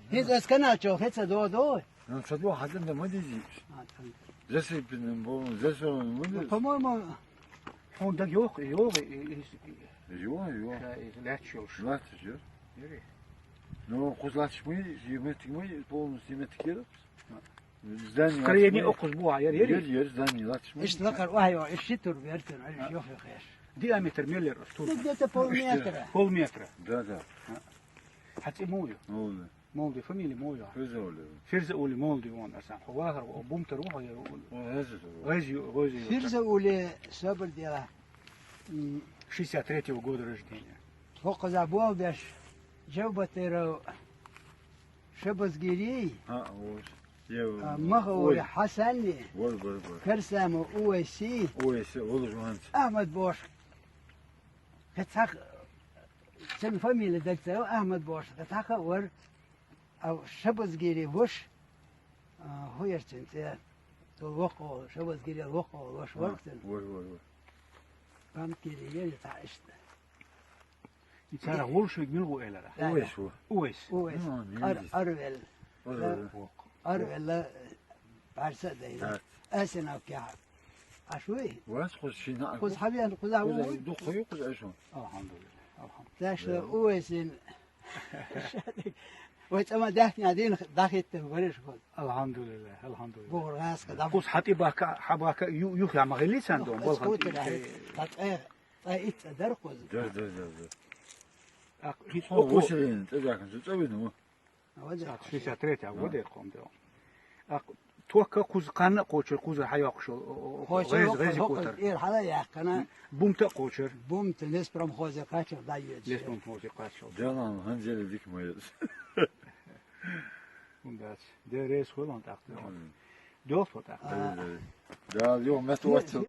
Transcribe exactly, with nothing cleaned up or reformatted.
ХӀинца ас канал чу хӀинца догӀу ду? Ну, ца догӀу, хьаьдда ма дизийш. А, тхан. Засыпанным, по-моему, засыпанным ма Ну, дизийш. По-моему, хьуна дага йоху, йоху, и, и, и, Йо, йо. Ша и лаьтташ йолуш. Лаьтташ йо. Яри. Ну, кхуза лаьтташ ма ю, и меттиг ма ю, полностью и меттиг яра. А. Здание Строение лаьтташ ма ю. Окхуза бу, а, яри, яри. Яри, яри, здание лаьтташ ма ю. Иштта лакхара охьайо, иштта ши тур бертина, а, иштта А. йоху хеш. Диаметр мел яра оцу турна? Ну, где-то полметра. Иштта, полметра. Да, да. А. Хьан цӀе муха ю? Муха ю? Муха ю, фамилия муха ю? Фирзаули. Фирзаули муха ю вон, Арсен? Хьо вахар, хьо бумтар ву, хьо яра ву? О, гӀеза ду. ГӀеза ю, гӀеза ю. Фирзаули, собар дела. М. Шестьдесят третьего года рождения. ХӀокхузахь болх беш, Джавбатыров Шабазгирий, А, вот. Я, а, Махаули ой. Хьасанни, Вар, вар, вар. Карсамов Увайси, Увайси, Улуж ванц. Ахмад Бош. Кхин цхьа Цуьнан фамилия дага ца йо, Ахмад Бош, ткъа тхьаха а вара, а Шабазгири ваша, а, хӀун яра цуьнан цӀе? Цул воккха волу, Шабазгирел воккха волу ваша вара цуьнан. Вай, вай, вай. Паматгири яра цхьа иштта. И царах волуш верг мила ву элира? Да, да. Увайс ву. Увайс. Увайс. Ну, Ар-, Арвел. Арвел. Воккха. Арвелла, бӀаьрса а дайна. Да. Асиновкехь. Аш вуй? Вас кхуза шина а Кхуза ву? Хьавен, кхуза Кхуза вуй? Дукха ю кхуза ашу. Алхьамдулилла, алхьамдулилла. Таш Да. Увайсин. Вай цӀа ма даьхкина дийна дахиттина вариш кхуза. Алхьамдулилла, алхьамдулилла. Бухур гӀаска дам. Кхуза хьатӀи бахка, хьабахка ю-, юххе ма хилли сан дом, Юххе балхан скутер тӀе. Ахьи, та тӀе, та итца дар кхуза. Да, да, да, да. Ах, Хо, о, о. Василин, тӀе дахкан, цӀа вина ву. Вадер Сад кхочур. Шестьдесят третий, а, вадер кхом де. А тохка кхуза кханна а кхочур, кхуза хьайоккхуш йолу, о, о, Кхочур гӀез-, воккхур, гӀези воккхур котар. Эр хьала яьккхина. Бумта а кхочур. Бумта леспромхозе кхаччалц дӀайоьдуш. Леспромхозе кхаччалц. Делан, ханзели дика ма яц. ХӀунда аьлча, де рейс хуьлу тӀаккха. Мгм. Доьлху тӀаккха. А. Да, да, да. Да, йо, мет вацал.